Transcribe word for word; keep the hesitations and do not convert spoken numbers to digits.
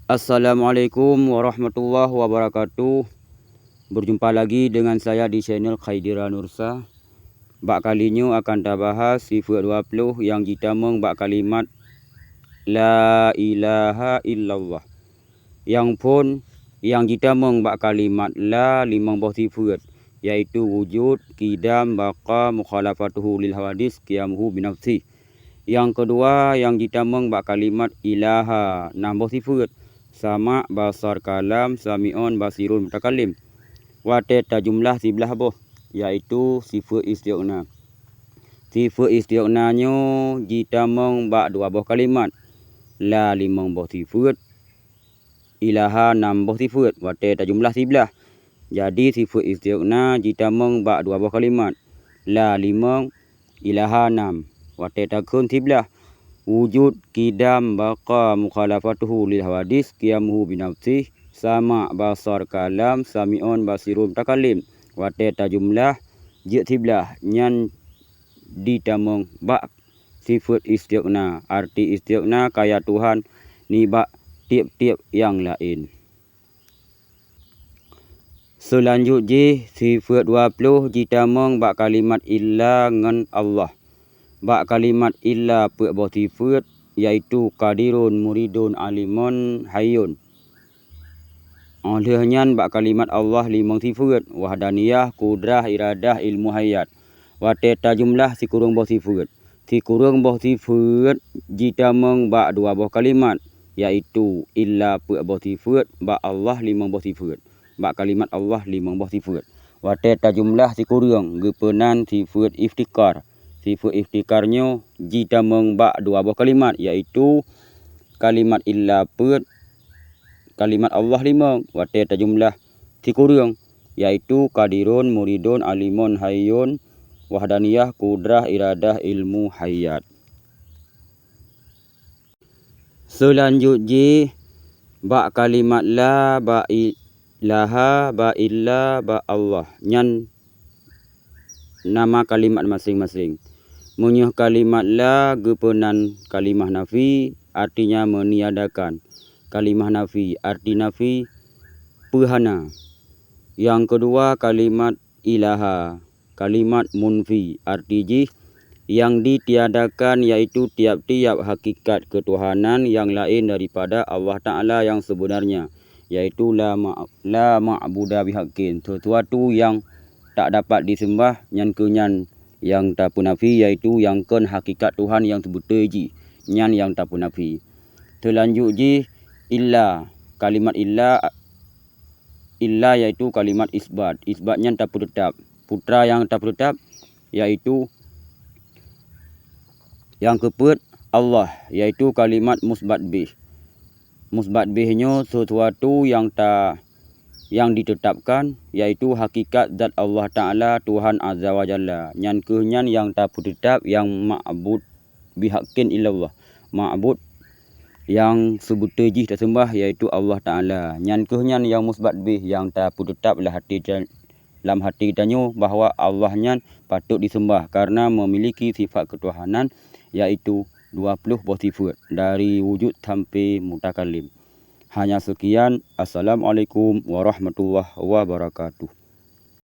Assalamualaikum warahmatullahi wabarakatuh. Berjumpa lagi dengan saya di channel Khaidira Nursa. Bak kali nyoe akan tabahas sifeuet dua ploh nyang jitamong bak kalimat la ilaha illallah. Nyang phon nyang jitamong bak kalimat la limong boh sifeuet, yaitu wujud, qidam, baqa, mukhalafatuhu lil hawadis, qiyamuhu binafsih. Nyang keudua nyang jitamong bak kalimat ilaha, nam boh sifeuet, sama', basar, kalam, sami'un, basirun, mutakallim. Watée tajumlah siblaih boh, yaitu sifeuet istighna. Sifeuet istighna nyoe jitamong bak dua boh kalimat, la limong boh sifeuet, ilaha nam boh sifeuet, watée tajumlah siblaih. Jadi sifeuet istighna jitamong bak dua boh kalimat, la limong, ilaha nam, watée takheun siblaih. Wujud, qidam, baqa, mukhalafatuhu lil hawadis, qiyamuhu binafsih, sama', basar, kalam, sami'un, basirun, mutakallim. Watée tajumlah jeuet siblaih, nyan jitamong bak sifeuet istighna. Arti istighna kaya Tuhan nibak tieb-tieb nyang laén. Seulanjut jih, sifeuet dua ploh jitamong bak kalimat illa ngon Allah. Bak kalimat illa peuet boh sifeuet, yaitu qadirun, muridun, alimun, hayyun. Óh lheueh nyan bak kalimat Allah limong sifeuet, wahdaniyah, kudrah, iradah, ilmu, hayat. Watée tajumlah sikureueng boh sifeuet. Sikureueng boh sifeuet jitamong bak dua boh kalimat, yaitu illa peuet boh sifeuet, bak Allah limong boh sifeuet. Bak kalimat Allah limong boh sifeuet. Watée tajumlah sikureueng, geupeunan sifeuet iftiqar. Sifeuet iftiqar nyoe jitamong bak dua boh kalimat, yaitu kalimat illa peuet, kalimat Allah limong, watée tajumlah sikureueng, yaitu qadirun, muridun, alimun, hayyun, wahdaniyah, kudrah, iradah, ilmu, hayat. Seulanjut jih, bak kalimat la, bak ilaha, bak illa, bak Allah. Nyan nama kalimat maséng-maséng. Meunyoe kalimat la geupeunan kalimah nafi, artinya meuniadakan. Kalimah nafi, arti nafi, peuhana. Nyang keudua kalimat ilaha, kalimat munfi, arti jih nyang ditiadakan, yaitu tiab-tiab hakikat keutuhanan nyang laén daripada Allah Ta'ala nyang seubeunarnya, yaitu la ma-, la ma'buda bihaqqin, sisuatu nyang tak dapat diseumbah, nyan keuh nyan nyang tapeunafi, yaitu nyang kon hakikat Tuhan nyang seubeutôi jih, nyan nyang tapeunafi. Seulanjut jih, illa, kalimat illa, illa yaitu kalimat isbat. Isbat nyan tapeuteutap. Putra nyang tapeuteutap yaitu nyang keupeuet Allah, yaitu kalimat musbat bih. Musbat bih nyoe sisuatu nyang ta-, nyang ditetapkan, yaitu hakikat zat Allah Ta'ala, Tuhan Azza wa Jalla. Nyan keuh nyan nyang tapeuteutap nyang ma'bud bihaqqin illallah, ma'bud nyang seubeutôi jih taseumbah, yaitu Allah Ta'ala. Nyan keuh nyan nyang musbat bih nyang tapeuteutap lam hati ta-, lam hati tanyoe bahwa Allah nyan patôt diseumbah karena memiliki sifat keutuhanan, yaitu dua ploh boh sifeuet, dari wujud sampai mutakallim. Hanya sekian. Assalamualaikum warahmatullahi wabarakatuh.